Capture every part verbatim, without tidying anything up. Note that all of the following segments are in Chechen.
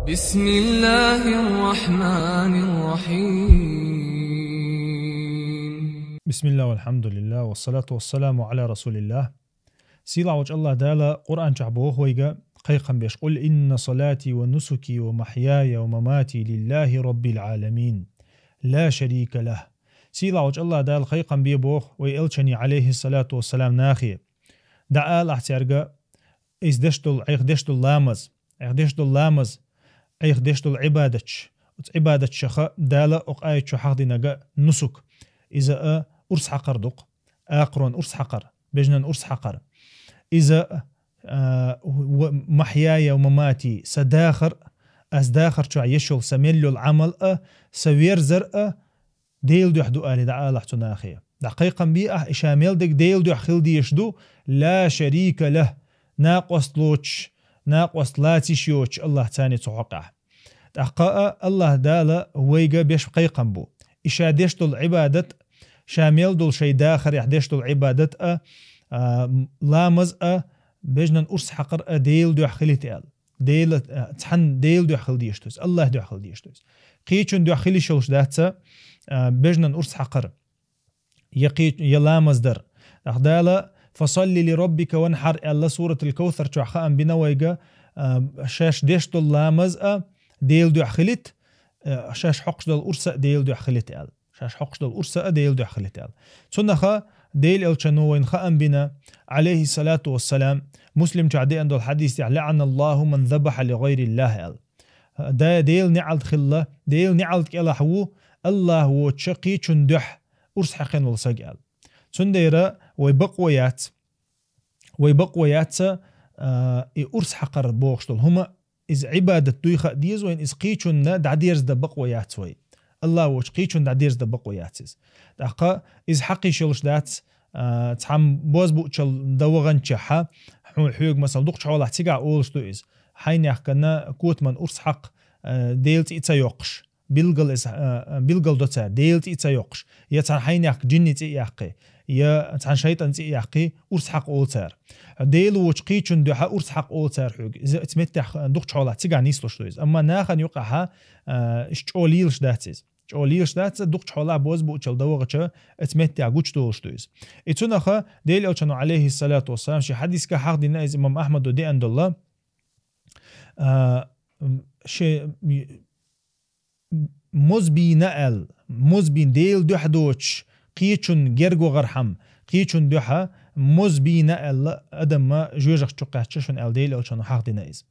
بسم الله الرحمن الرحيم. بسم الله والحمد لله والصلاة والسلام على رسول الله. Сийлахь волчу Аллах Дала Къуръан чохь боху вайга кхайкхам беш: «قل إن صلاتي ونسكي ومحياي ومماتي لله رب العالمين لا شريك له». Сийлахь волчу Аллах Дала кхайкхам бе боху вай элчане, алейхиссалату вассалам, нахе. ДӀаалахь цаьрга, иза деш долу, Ӏех деш долу ламаз, Ӏех деш долу ламаз, Ӏех деш долу Ӏибадаташ, оцу Ӏибадаташаха Дала окху аят чу хьахдинарг нусук. Иза а урс хьакхар ду-кх, акхарон урс хьакхар, бежнан урс хьакхар. Иза а, ва-, махьяя ва мамати, сан дахар а, ас дахар чохь еш йолу сан мел йолу Ӏамал а, сан верзар а, Делан дуьхьа ду, али дӀаалахь цу нахе. ДӀакхайкхам бе ахь, и ша мел дерг Делан дуьхьа хила дезаш ду, ла шарика лах, накъост лоцуш, накъост лацийш йоцуш Аллах царна цу хьокъехь. ТӀаккха а Аллах Дала вайга беш кхайкхам бу. И ша деш долу Ӏибадат, ша мел долу шайн дахарехь деш долу Ӏибадат а, а, ламаз а, бежнан урс хьакхар а Делан дуьхьа хилийта аьлла. Дела, а, цхьанна Делан дуьхьа хила дезаш ду иза, Аллах дуьхьа хила дезаш ду иза. Кхечун дуьхьа хила йиш йолуш дац, а, бежнан урс хьакхар, я кхе-, я ламаз дар. Ахь Дала: «Фасалли ли раббика ванхьар», аьлла, Суратул Кавсар чохь хаам бина вайга, а, шаьш деш долу ламаз а Делан дуьхьа хилийта, а, шаьш хьокхуш долу урс а Делан дуьхьа хилийта аьлла. Шаьш хьокхуш долу урс а Делан дуьхьа хилийта аьлла. Цунах Делан элчано вайна хаам бина, алейхиссалату вассалам, Муслим чохь деана долу хьадис тӀехь: «ЛаӀаналлаху ман забахьа ли гӀайриллах», аьлла. Да, Делан неӀалт хилла, Делан неӀалт кӀелахь ву Аллах воцуша кхечун дуьхьа урс хьаькхина волу саг аьлла. Цундела вай бакъо яц, вай бакъо яц, а, и урс хьакхар бохуш долу хӀума, иза Ӏибадат дуй хаа деза вайна, иза кхечунна дӀадерзадан бакъо яц вай. Аллах воцуш кхечунна дӀадерзадан бакъо яц иза. ТӀаккха иза хьакхийш йолуш дац, а, цхьамма бозбуунчалла дан ваханчохь, хьо-, хьоьга, масала, дукхачу хьолахь цигахь олуш ду иза. Хьайнехкана котаман урс хьакха, а, Делан цӀе ца йоккхуш. Билгал иза, а, а, билгал до цара, Делан цӀе ца йоккхуш. Я цхьана хьайнехка джинни цӀе яккхий, я цхьана шайтӀан цӀе яккхий, урс хьакха олу цара. Делан воцуш кхечун дуьхьа урс хьакха олу цара хьоьга. Иза оцу меттехь, а, дукхачу хьолахь цигахь нислуш ду иза. Амма нахана юкъахь, а, иштта чӀогӀа лелаш дац иза. ЧӀогӀа лелаш дац, дукхачу хьолахь бозбуунчалла дан вахача, оцу меттехь гучудолуш ду иза. И цунах Делан элчано, алейхиссалату вассалам, шен хьадисехь хьахдина иза, имам Ахьмада деана долу, а, м, шен, м, мозбийна аьлла, мозбийна, Делан дуьхьа доцуш, кхечун герга вахархьама, кхечун дуьхьа мозбийна аьлла, адамма жоьжахати чу кхаьчча шуна аьлла, Делан элчано хьахдина иза.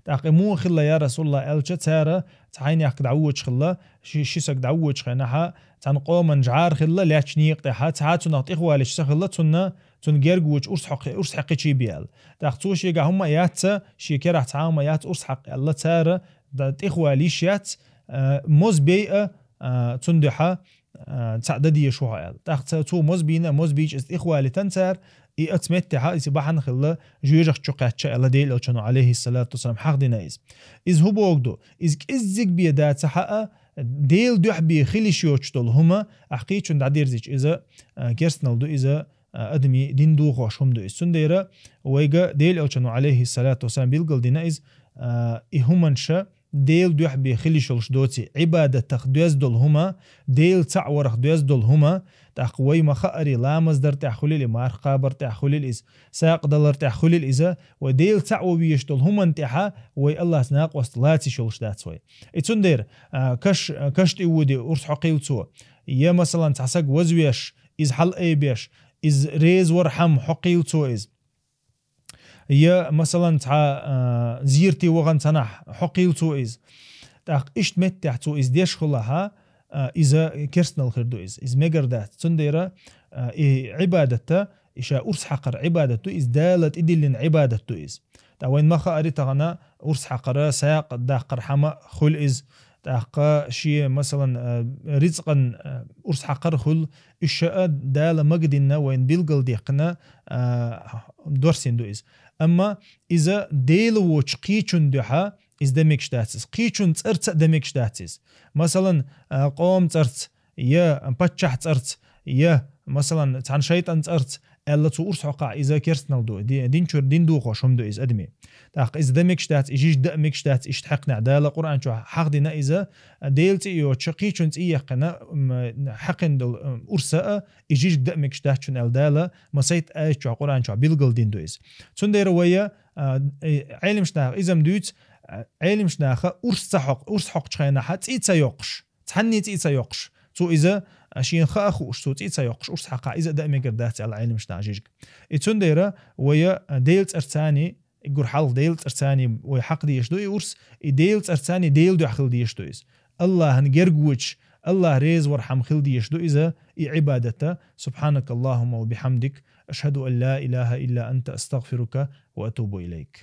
ТӀаккха и муха хилла, я Расулаллах, аьлча, цара цхьайнехка дӀавоьдуш хилла, ши, ши саг дӀавоьдучу хенахь, цхьана къоман жӀара хилла, лаьттачу некъа тӀехь, цхьа а цунах тӀехвалийча ца хилла, цунна, цунна герга воьдуш урс хьокхи-, урс хьекхичий бе аьлла. ТӀаккха цо шегахь хӀумма а яц, шен керахь цхьа а хӀумма яц, урс хьакха аьлла, цара, дан тӀехвала йиш яц, а, мозбий а, а, цунна дуьхьа, а, цхьаъ дан дезаш ву хьо аьлла. ТӀаккха ца-, цо мозбийна, мозбийча иза тӀехвалийтина цара, и оцу меттехь иза бахьана хилла, жоьжахати чу кхаьчча аьлла, Делан элчано, алейхиссалату вассалам, хьахдина иза. Иза хӀун боху ду? Иза кӀеззиг бен дац хьа а, Делан дуьхьа бен хила йиш йоцуш долу хӀума, ахь кхечунна дӀадерзича, иза, а, керстанал ду, иза, а, адамийн дин дохош хӀума ду иза. Цундела вайга Делан элчано, алейхиссалату вассалам, билгал дина иза, а, и хӀуманаш Делан дуьхьа бен хила йиш йолуш доций, Ӏибадатах доьзна долу хӀума, Дела цхьаъ варах доьзна долу хӀума, тӀаккха вай ма-хаъара, ламаз дар тӀехь хуьлийла, марха кхабар тӀехь хуьлийла иза, сагӀа далар тӀехь хуьлийла иза, вай Дела цхьаъ ван везаш долу хӀуманна тӀехь вай Аллахца накъост лаца йиш йолуш дац вай. И цундела, а, каш, каш тӀе воде, урс хьокхийла цо, я, масалан, цхьа саг вазвеш, иза хьалаайбеш, иза реза вархьама хьокхийла цо иза. Я, масалан, цхьа, а, зерате вахана цхьанхьа хьокхийла цо иза. ТӀаккха иштта меттехь цо иза деш хилахь, а, иза керстанал хир ду иза. Иза мегар дац. Цундела, а, и Ӏибадат, и ша урс хьакхар Ӏибадат ду, иза Дала тӀедиллина Ӏибадат ду иза. ТӀаккха вайна ма-хаъара тахана урс хьакхара, сагӀа даккхархьама хуьлу иза. ТӀаккха шен, масалан, а, рицкъан, а, урс хьакхар хуьлу, уьш а Дала магадинна вайна билгалдаьккхина, а, дорсийна ду иза. Амма иза Дела воцуш кхечун дуьхьа иза дан мегаш дац иза. Кхечун цӀарца а дан мегаш дац иза. Масалан, а, къоман цӀарца, я паччахьан цӀарца, я, масалан, цхьана шайтӀан цӀарца, аьлла цу урс хьокхахь иза керстанал ду, ди-, дин чуьра дин дохош хӀума ду иза адаме. ТӀаккха иза дан мегаш дац, и жижиг дан мегаш дац, иштта хьаькхнехь Дала Къуръан чохь хьахдина иза, Дела цӀе йоцуш, кхечун цӀе яьккхина, м, хьаькхина долу, м, урса а, и жижиг дан мегаш дац чун аьлла Дала, масайт аят чохь Къуръан чохь билгал дин ду иза. Цундела вайа, а, э, Ӏелимаш наха иза-м дуьйцу, а, Ӏелимаш наха урс ца хьокх-, урс хьокхучу хенахь цӀе ца йоккхуш, цхьанне цӀе ца йоккхуш. Цо иза, а, шена хаа хууш, цо цӀе ца йоккхуш, урс хьакхахь иза а дан мегар дац аьлла Ӏелимаш наха жижиг. И цундела вайа, а, Делан цӀарцани, и гур хьалха Делан цӀарцани вай хьакха дезаш ду и урс, и Делан цӀарцани Делан дуьхьа хила дезаш ду иза. Аллахьан гергавоьдуш, Аллахь реза вархьама хила дезаш ду иза, и Ӏибадата. سبحانك اللهم وبحمدك، أشهد أن لا إله إلا أنت، أستغفرك وأتوب إليك.